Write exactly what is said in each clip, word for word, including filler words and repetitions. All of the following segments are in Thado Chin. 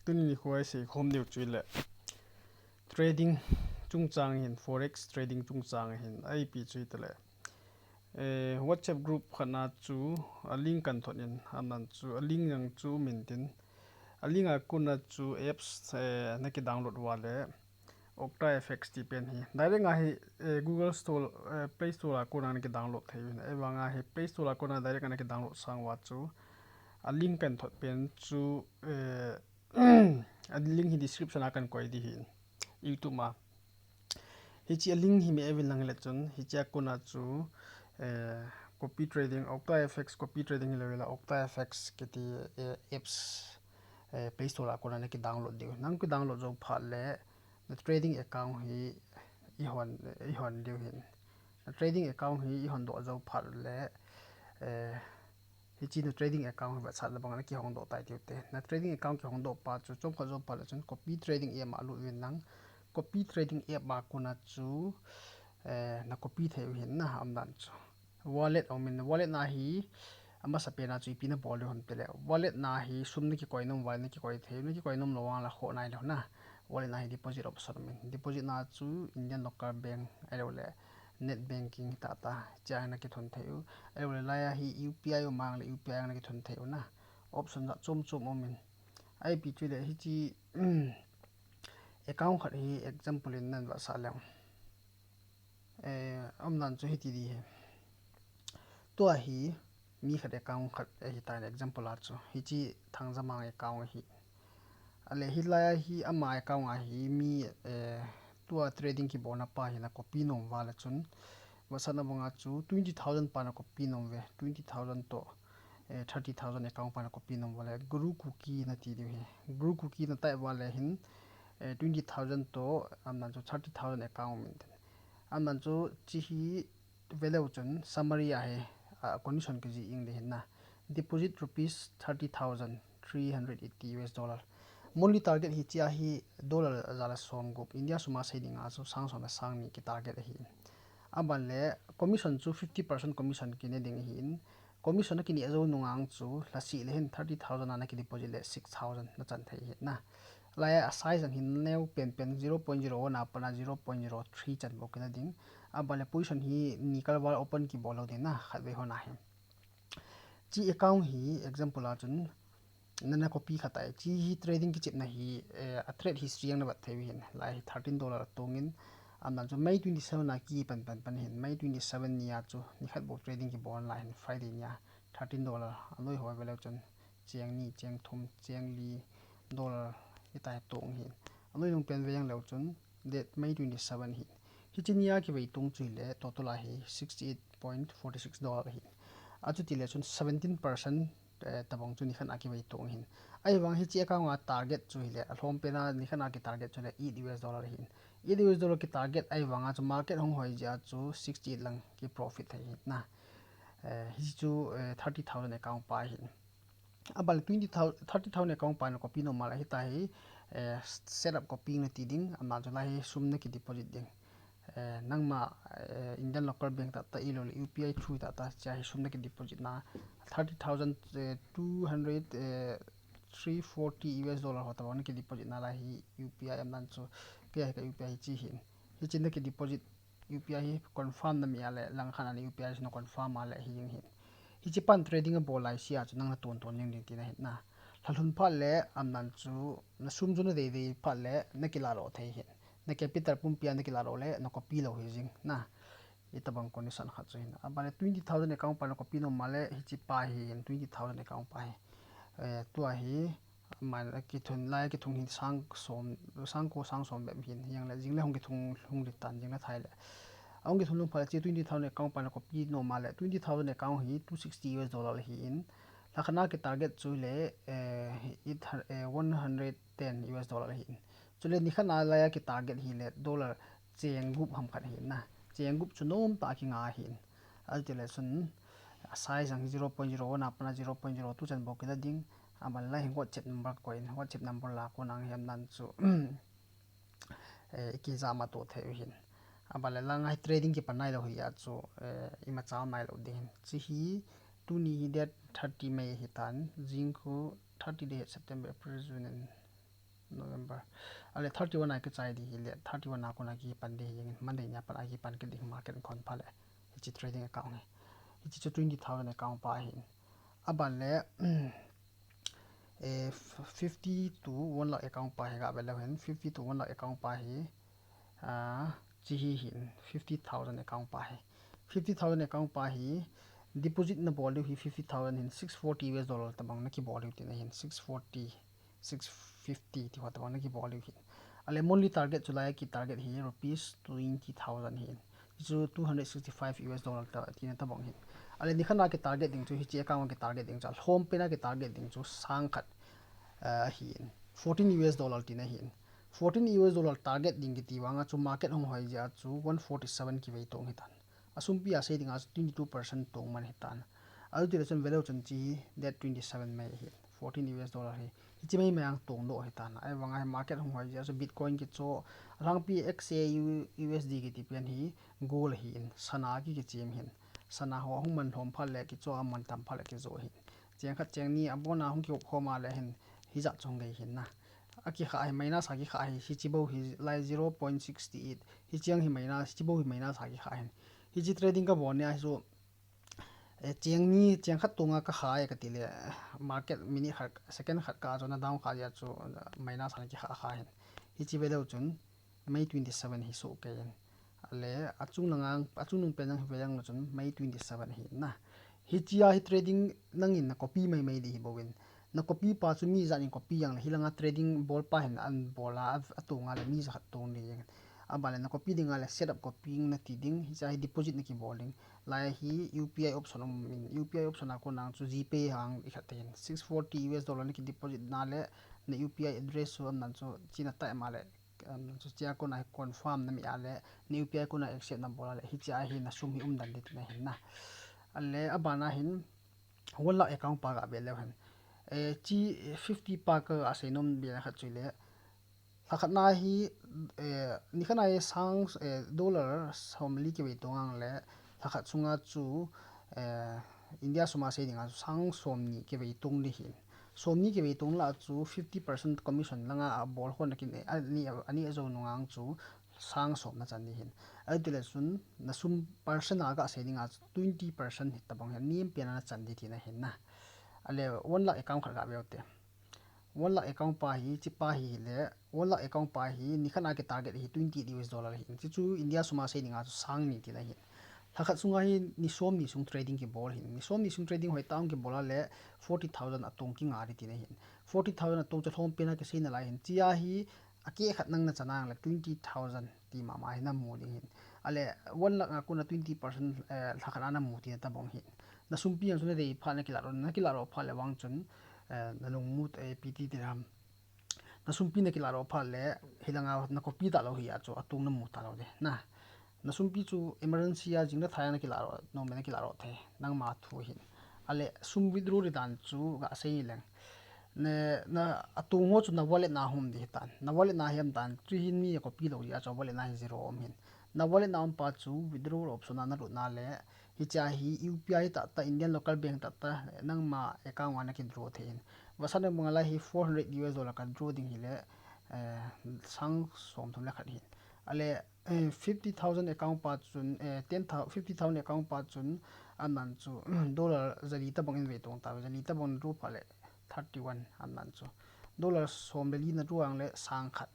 Tuni nikho isei khom diu chu ahile trading chungchang hin, forex trading chungchang hin, ipi chu ahile, eh, WhatsApp group khatna chu a link kahin thot in, aman chu a link jong chu min tin, a link a kona chu apps, eh, naki download uva le, Octa F X ti pen hi. Direct a hi, eh, Google Store, eh, Play Store a kona naki download thei u ahin. Ahivanga hi Play Store a kona direct a naki download sang uva chu, a link kahin thot pen chu, eh, a link hi description a kahin koi ding ahin. YouTube a. Hiche a link hi mi eivin lang le chun, hiche a kona chu, eh, copy trading, Octa F X copy trading hilou le, Octa F X kiti, eh, apps, eh, Play Store a kona naki download diu. Naki download jou phat le, na trading account hi ihon, ihon diu ahin. Na trading account hi ihon doh jou phat le, eh, hiche na trading account hi vetsahna banga naki hong doh tai diu te. Na trading account ki hong doh pa chu, chomkhat jou phat le chun copy trading app a lut uvin lang. Copy trading app a kona chu, eh, na copy thei u ahin na, aumdan chu. Wallet aumin, wallet na hi, amasa pen a chu ipi na bol diu ham tile. Wallet na hi sum naki koi nom uva le naki koi thei, naki koi nom lou vang le khoh nailou na. Wallet na hi deposit option aumin. Deposit na chu Indian local bank, ahilou le net banking tah tah, hichea naki thun thei u. Ahilou le laiya hi U P I um mang le U P I naki thun thei u na. Option jat chom chom aumin. Ipi chu le hiche, account khat hi example in nan vetsah leng. Eh, aumdan chu hiti ding ahi. Tua hi mi khat account khat ahitan, example a chu. Hiche Thangjamang account ahi. Ahile hilai a hi ama account a hi mi, eh, tua trading kibolna pa hi na copy nom uva le chun. Vetsahna banga chu twenty thousand pa na copy nom uve. Twenty thousand toh, eh, thirty thousand account pa na copy nom uva le. Guru Kuki nati diu ahi. Guru Kuki na type uva le hin, eh, twenty thousand toh, aumdan chu thirty thousand account min tin. Aumdan chu hiche hi veleu chun summary a hi, ah, condition kijih jing ding ahin na. Deposit rupees thirty thousand three hundred eighty U S dollar. Monthly target hichea hi dollar ja le som gup. India sum a sei dinga chu sang som le sang ni ki target ahi. Aban le commission chu fifty percent commission kine ding ahin. Commission naki neh jou nunga chu lhaseh le hin thirty thousand a naki deposit le six thousand na chan thei ahi na. Laiya a size jong hin neo pen pen zero point zero one a pat a zero point zero three chan bou kina ding. Aban le position hi ni kal val open kibol lou ding na khatvei hon a hi. Hiche account hi example a chun nana copy kha tai. Hiche hi trading kichepna hi, eh, a trade history jong na vet thei u ahin. Lai hi thirteen dollar a tong in, aumdan chu May twenty seven a kipan pan pan ahin. May twenty seven ni a chu nikhat bou trading kibol lai ahin, Friday ni a thirteen dollar. Anoi ho veleu chun cheng ni, cheng thum, cheng li dollar hitia hi tong ahin. Anoi nung pen ve jeng leu chun date May twenty seven ahin. Hiche ni a kivei tong chu hile total a hi sixty eight point forty six dollar ahin. Achuti le chun seventeen percent, eh, tabang chu nikhat a kivei tong ahin. Ahivang hiche account a target chu hile alhom pen a nikhat a ki target chu le eight U S dollar ahin. Eight U S dollar ki target ahivanga chu market hung hoi jeh a chu sixty eight lang ki profit thei ahin na. Eh, hiche chu, eh, thirty thousand account pa ahin. Aban le twenty thousand, thirty thousand account pa na copy nom uva le hitia hi, eh, setup copy nati ding, aumdan chu lai hi sum naki deposit ding. Eh, nangma, eh, Indian local bank tah tah ahilou le U P I through tah tah, hichea hi sum naki deposit na thirty thousand, eh, two hundred, eh, three forty U S dollar ho tabang naki deposit na lai hi U P I aumdan chu, kei a hi ka U P I hiche ahin. Hiche naki deposit U P I hi confirm na mi a le, lang khat a na U P I chu na confirm a le hi jeng ahin. Hiche pan trading abol lai sia chu nang na ton ton jeng ding tina ahin na. Lhalhun phat le aumdan chu na sum chu na dei dei phat le na kila lo thei ahin. Na capital pumpi a na kila lo le na copy lo hi jeng na. Hitabang condition khat chu ahin. Aban le twenty thousand account pa na copy nom uva le hiche pa hi ahin, twenty thousand account pa hi. Eh, tua hi Aman a kithun lai, kithung hi sang som, sang ko sang som bep ahin, hijeng le jing le hung kithung, hung lit tan jing le thai le. Ahung kithun lung phat le hiche twenty thousand account pa na copy nom uva le, twenty thousand account hi two sixty U S dollar ahin, lha khat na ki target chu le, eh, eight hundred, eh, one hundred ten U S dollar ahin. Chule ni khat na lai a ki target hi le dollar cheng gup ham khat ahin na. Cheng gup chu nom tah a kinga ahin. Achuti le chun a size jong zero point zero one a pat a zero point zero two chan bou kila ding. Aban lai hin WhatsApp number ka koi in, WhatsApp number la kon a hin nan chu, eh, i kijam a to thei u hin. Aban le lang a hi trading kipan nai lou hi a chu, eh, i macha nai lou ding hin. Chi hi tuni hi date thirty May hi tan, jing khu thirty day September, April, June and November. Ale thirty one a kichai di hile, thirty one a kona kipan di hi, Monday nia pat a kipan kit di market kon pha le. Hiche trading account hi. Hiche chu twenty thousand account pa hi. Aban le, eh, fifty to one lakh account pa hi ga ve leu hen, fifty to one lakh account pa hi, ah, chi hi hin, fifty thousand account pa hi. Fifty thousand account pa hi, deposit na bol diu hi fifty thousand hin, six forty U S dollar tabang na kibol diu tina hin, six forty, six fifty ti ho tabang na kibol diu hin. Ale monthly target chu lai ki target hi rupees twenty thousand hin. Chu two hundred sixty five U S dollar ta, tina tabang hin. Ale nikhat na ki target ding chu, hiche account ki target ding chu, alhom pena ki target ding chu sang khat, ah, hin. Fourteen U S dollar tina hin. Fourteen U S dollar target ding kiti vanga chu market hung hoi jeh a chu one forty seven kivei tong hitan. Asumpi a sei dinga chu twenty two percent tong man hitan. Adu tile chun value chun chi hi that twenty seven mai hi. Fourteen U S dollar hi. Hiche mai mai ang tong doh hitan. Ahivanga hi market hung hoi jeh a chu Bitcoin kicho. Alhangpi X A U, U S D kiti pen hi gold hi in. Sana ki kichem hin. Sana ho hung man lhom phat le kicho, a man tam phat le kijo hin. Cheng khat cheng ni abona hung kihop khom a le hin. Hijat chung gei hin na. Akikha hi minus a kikha hi. Hiche bou hi lai zero point six eight. Hiche ang hi minus, hiche bou hi minus a kikha hin. Hiche trading kabol nia hi chu, eh, cheng ni, cheng khat tonga kakha e kati le, market minute khat, second khat ka chu na down kha jeh a chu, eh, minus a na kikha kha hin. Hiche ve leu chun, May twenty seven hi soh kei in. Ale, achung nunga, achung nung pen ang hi ve ang leu chun, May twenty seven hi na. Hiche a hi trading nangin na copy mai mai di hi bou in. Na copy pa chu mi jat in copy jeng le, hilanga trading bol pa hin an bol a, a, atonga le mi jakhat tong ding jeng. Aban le na copy dinga le setup copying na ti ding, hiche a hi deposit na kibol ding. Lai hi U P I option um in, U P I option a kon ang chu GPay hang i khat te hin. Six forty U S dollar na ki deposit na le, na U P I address chu am nan chu chi na tai ma le, am nan chu chia kon a hi confirm na mi a le, na U P I kon a accept na bol a le, hiche a hi na sum hi um dan di tina hin na. Ale aban a hin, one lakh account pa ga ve leu hen. Eh, chi fifty pa ka ga sei nom be na khat chu le. Lhakhat na hi, eh, nikhat na hi sang, eh, dollar som li kivei tong ang le, lhakhat sunga chu, eh, India suma sei dinga chu sang som ni kivei tong di hin. Som ni kivei tong la chu fifty percent commission langa abol khon na kin, eh, ani, ani ajo nunga ang chu sang som na chan di hin. Adu tile chun na sum percent a ga sei dinga chu twenty percent hi tabang hin, nem pen a na chan di tina hin na. Ale one lakh account khat ga ve u te. One lakh account pa hi, chi pa hi le, one lakh account pa hi, nikhat na ki target hi twenty U S dollar hi. Chi chu India suma sei dinga chu sang ni tina hin. Lhakhat sunga hi ni som ni sung trading kibol hin. Ni som ni sung trading hoi tang kibol a le forty thousand atong kinga di tina hin. Forty thousand atong chu lhom pen a kisei na lai hin. Chi a hi, akeh khat nang na chan ang le twenty thousand ti mama hi na mu ding hin. Ale one lakh a kon a twenty percent, eh, lhakhat a na mu tina tabang hin. Na sumpi ang chu na dei phat na kilah ro, na kilah ro phat le vang chun, eh, na lungmut, eh, piti ti ram. Na sumpi na kilah ro phat le, hilanga na copy ta lou hi a chu, atong na mu ta lou de. Na, na sumpi chu emergency a jing na thai na kilah ro, nom na kilah ro the, nangma thu hin. Ale sum withdraw di dan chu ga sei leng. Ne, na atong ho chu na wallet na hom di tan. Na wallet na hiam dan chu hin mi copy lou di a chu wallet na hi zero um hin. Na wallet na um pa chu withdrawal option a na lut na le, hiche a hi U P I tah tah, Indian local bank tah tah, nangma account a na ki draw thei in. Vasa na manga lai hi four hundred U S dollar ka draw ding hi le, eh, sang som thum le khat hin. Ale, eh, fifty thousand account pa chun, eh, ten thousand, fifty thousand account pa chun, anan chu, dollar jali tabang in ve tong ta, jali tabang draw pha le, thirty one anan chu. Dollar som le li na draw ang le sang khat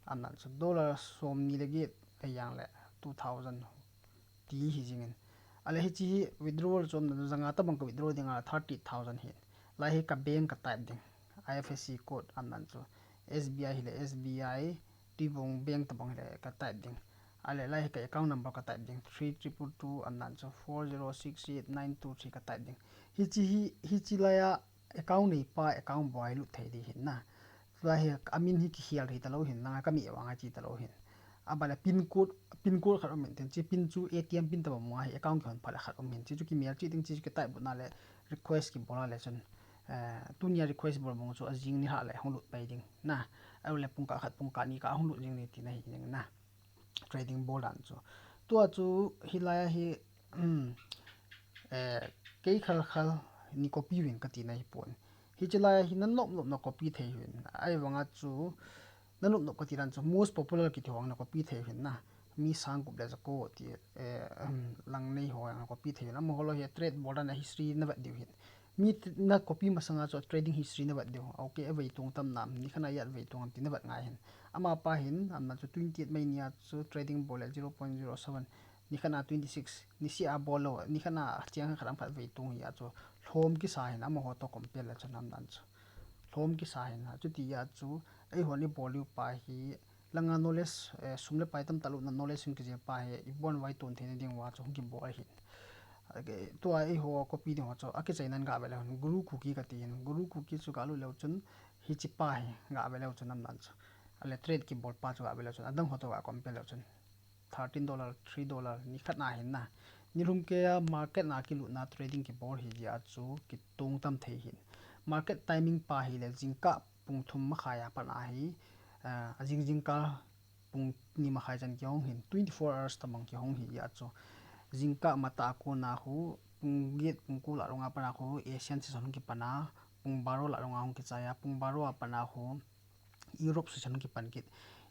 anan chu. Dollar som ni le get a yang le two thousand ti hi jingin. Ale hiche hi withdrawal chom na janga tabang ka withdraw dinga thirty thousand hi. Lai hi ka bank ka type ding. I F S C code anan chu. S B I hi le S B I, Tuibong bank tabang hi le ka type ding. Ale lai hi ka account number ka type ding. Three triple two anan chu four zero six eight nine two three ka type ding. Hiche hi, hiche lai a account nei pa account boi lut thei di hin na. Tulai hi amin hi kikhel thei talou hin, langa kami vang a chi talou hin. Abale pin code, pin code khat um in tin, chi pin chu A T M pin tabang mua hi account kihon phat le khat um hin. Chi chu kimel chi ding, chi chu ki type butna le request kibol a le chun, eh, tunia request bol bang chu ajing ni ha le hung lut pai ding na. Aule pungkah khat pungkah ni ka hung lut jing ni tina hi jing na. Trading bol dan chu. Tua chu hilai a hi, um, eh, kei khal khal ni copy uvin kati na hi pon. Hiche lai a hi na nop nop na copy thei uvin. Ahivanga chu, Nanop nop kati dan chu most popular kiti ho jong na copy thei u hin na. Mi sang gup le jako ti, eh, um, lang nei ho jong na copy thei u hin. Amaho loi hi trade bol dan a history na vet diu hin. Mi t-, na copy masanga chu trading history na vet diu. Okay, avei tong tam nam, nikhat a ijat vei tong am ti na vet ngai hin. Amapa hin, amna chu twenty-eight May nia chu trading bol le zero point zero seven. Nikhat a twenty-six, nisih a bol lou, nikhat a cheng khat ham khat vei tong hi a chu lhom kisa hin, amaho toh compare le chun amdan chu. Lhom kisa hin a, chuti a chu, eiho ni bol u pa hi, langa knowledge, eh, sum le pai tamtah lutna knowledge hung kijil pa hi, ibon vai tun theina ding uva chu hung kibol ahin. Tua eiho copy ding ho chu, akichaina in ga ve leu hin, Guru Kuki kati hin, Guru Kuki chu ga lut leu chun, hiche pa hi ga ve leu chun amdan chu. Ale trade kibol pa chu ga ve leu chun, adang ho toh ga compare leu chun. Thirteen dollar, three dollar, nikhat a hin na. Nilhum keiya market a kilutna trading kibol hi jeh a chu kitong tam thei hin. Market timing pa hi le jingkah pung thum makhai a pat a hi, ah, ajing jingkah pung ni makhai chan kihong hin, twenty-four hours tabang kihong hi jeh a chu. Jingkah matah a kona khu, pung get pung ko lah rung a pat a khu, Asian session hung kipan a, pung baro lah rung a hung kichai a, pung baro a pat a khu, Europe session hung kipan kit.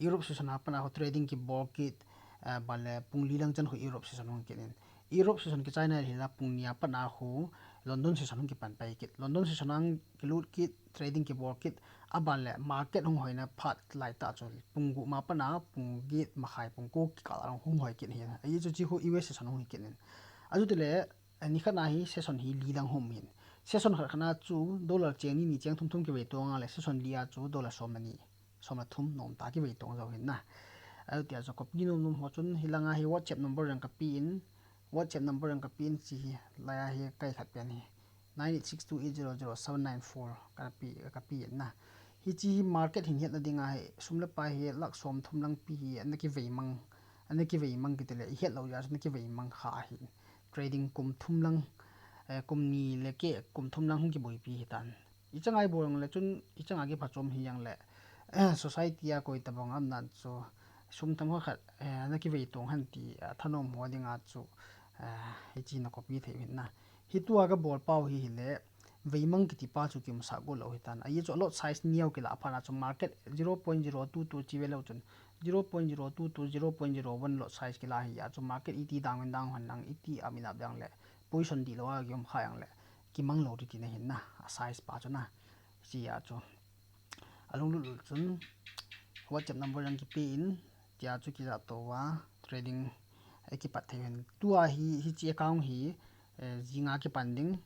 Europe session a pat a khu trading kibol kit, eh, ban le pung li lang chan khu Europe session hung kit in. Europe session kichaina hi la pung ni a pat a khu London session hung kipan pai kit. London session a hung kilut kit, trading kibol kit. Aban le market hung hoina phat lai tah chu pung gup ma pat a pung get makhai pung ko kikah a hung hoi kit hin. Ahi chu chi khu U S session hung hi kit in. Achuti le, eh, nikhat a hi session hi li lang hung um hin. Session khat khat a chu dollar cheng ni, ni cheng thum thum kivei tong a le session li a chu dollar som le ni, som le thum nom tah kivei tong jou hin na. Achuti a chu copy nom nom ho chun hilanga hi WhatsApp number jong kape in, WhatsApp number jong kape in chi hi, lai a hi kai khat pen hi, nine eight six two eight zero zero seven nine four kape, kape in na. Hichi hi market hin hetna ding a hi, sum le pai hi lakh som thum lang pi hi, ana kivei mang, ana kivei mang kiti le, ihet lou jeh a chu ana kivei mang kha ahi. Trading kum thum lang, eh, kum ni le keh, kum thum lang hung kiboipi hi tan. Ichang a ibol jong le chun, ichang a kiphachom hi jong le, eh, society a koi tabang amdan chu, sum tam khat khat, eh, ana kivei tong hen ti, ah, thanom ho dinga chu, eh, hichi na copy thei u hin na. Hitua kabol pau hi hile, veimang kiti pa chu kiumsah go lou hitan. Ahi chu a lot size neo kila phat a chu market zero point zero two two chi ve leu chun, zero point zero two to zero point zero one lot size kila hi a chu market iti dang in dang hon lang, iti up in up dang le, position dihlou a kium kha jong le, kimang lou ding tina hin na, a size pa chu na. Chi a chu. Alunglut lut chun WhatsApp number jong kipe in, tia chu kijah to uva, trading, eh, kipat thei u hin. Tua hi, hichi account hi, eh, jinga kipan ding,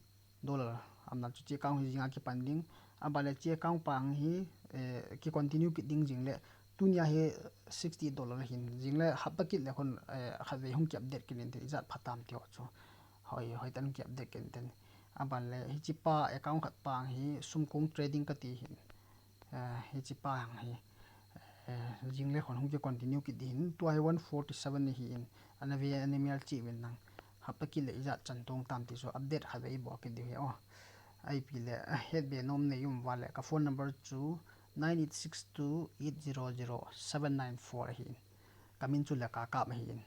dollar amdan chu chi account hi jinga kipan ding. Aban le chi account pa hi, eh, ki continue kit ding jing le, tunia hi sixty dollar hin, jing le hapta kit le khun, eh, khatvei hung ki update kit in tin, ijat pha tam ti ho chu. Hoi, hoi tan ki update kit in tin. Aban le, hichi pa account khat pa hi, sum kong trading kati hin. Eh, hichi pa hi, eh, jing le khun hung ki continue kit ding hin, tua hi one forty seven ahi in, ana ve, ana mial chi uvin lang. Hapta kit le ijat chan tong tam ti chu update khatvei ibol kit diu hi o. Ipi le, eh, het be nom nei um uva le, ka phone number chu nine eight six two eight zero zero seven nine four ahi in. Ka min chu Lekakap ahi in.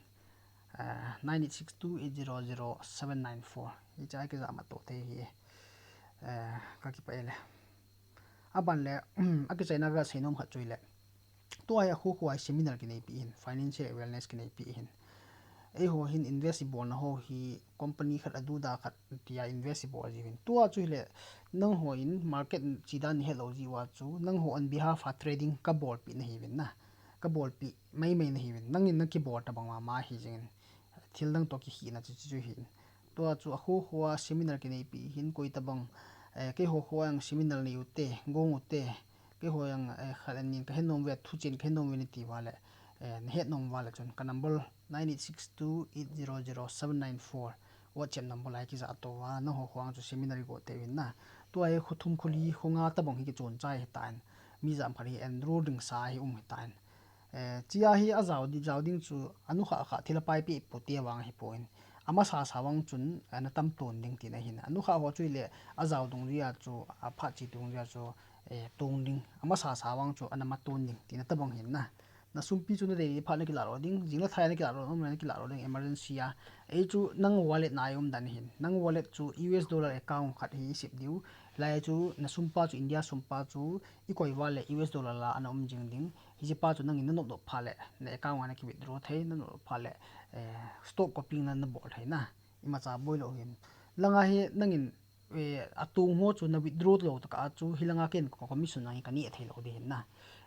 Eh, nine eight six two eight zero zero seven nine four. Hicha kijah ma to thei hi. Eh, ka kipah e le. Aban le, akichaina ka seinom khat chu hile. Tua hi akhu khu a seminar kineipi hin, financial awareness kineipi hin. Eiho hin invest ibolna ho hi company khat a duda khat tia invest ibol jiu hin. Tua chu hile, nangho in market chi dan ihet lou jiu a chu, nangho on behalf a trading kabolpi nahiuvin na. Kabolpi maimai nahiuvin. Nangin nakibol tabang mama hi jingin. Thil dang toh kikhehna chu chu hin. Tua chu akhu khu a seminar kineipi hin koi tabang, eh, keiho khu a jong seminar nei u te, gong u te, keiho jong, eh, khat le ni in kahet nom uve, thuchen kahet nom uve nati uva le, eh, nahet nom uva le chun ka number nine eight six two eight zero zero seven nine four WhatsApp number lai kijah to uva, nangho khu a jong chu seminar igo tei uvin na. Tua hi khu thum khu li khu nga tabang hi kichon chai hitan. Mi jam khat hi enroll ding sa hi um hitan. Eh, chia hi ajao di, jao ding chu, anukha kha thil apaipeh pute vang ahipon. Amasa sa vang chun, eh, ana tam ton ding tina hin. Anukha ho chu hile, ajao dungjuia chu, aphat chi dungjuia chu, eh, tong ding. Amasa sa vang chu, ana ma ton ding tina tabang hin na. Nasumpi chu nadei phat nakilah lo ding, jing le thai nakilah lo, um nakilah lo ding, emergency a. Ei chu nang wallet na ium dan hin. Nang wallet chu U S dollar account khat hi isep diu. Hilai chu na sum pa chu, India sum pa chu i koi uva le U S dollar la ana um jing ding. Hiche pa chu nangin na nop nop phat le na account a na ki withdraw thei, na nop nop phat le, eh, stop copying na na bol thei na. Imacha boi lou hin. Langa hi nangin, eh, atong ho chu na withdraw lou tah a chu hilanga ken commission nangin ka neh thei lou ding hin na.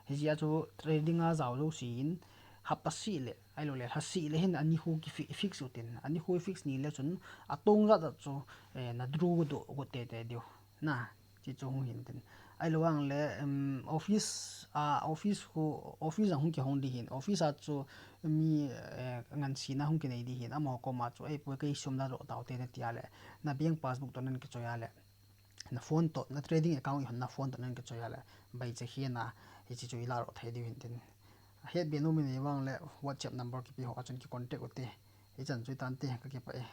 Hijeh a chu trading a jao jouse in hapta seh le, ahilou le lha seh le hin ani khu ki fi-, fix u tin. Ani khu fix ni le chun atong jat jat chu, eh, na draw doh got tei tei diu. Na, hiche chu hung hin tin. Ahilou vang le, um, office, a, office khu, office a hung kihong ding hin. Office a chu mi, eh, ngansena hung kinei ding hin. Amaho koma chu, "Ei, poi, kei sum la doh tau te," na tia le, na bank passbook toh nan kichoi a le, na phone toh, na trading account i hon na phone toh nan kichoi a le, bai che hi na, hiche chu i la doh thei diu hin tin. Het be nom i nei vang le, WhatsApp number kipe ho a chun ki contact u te. Hichan chu i tan te, ka kipah e.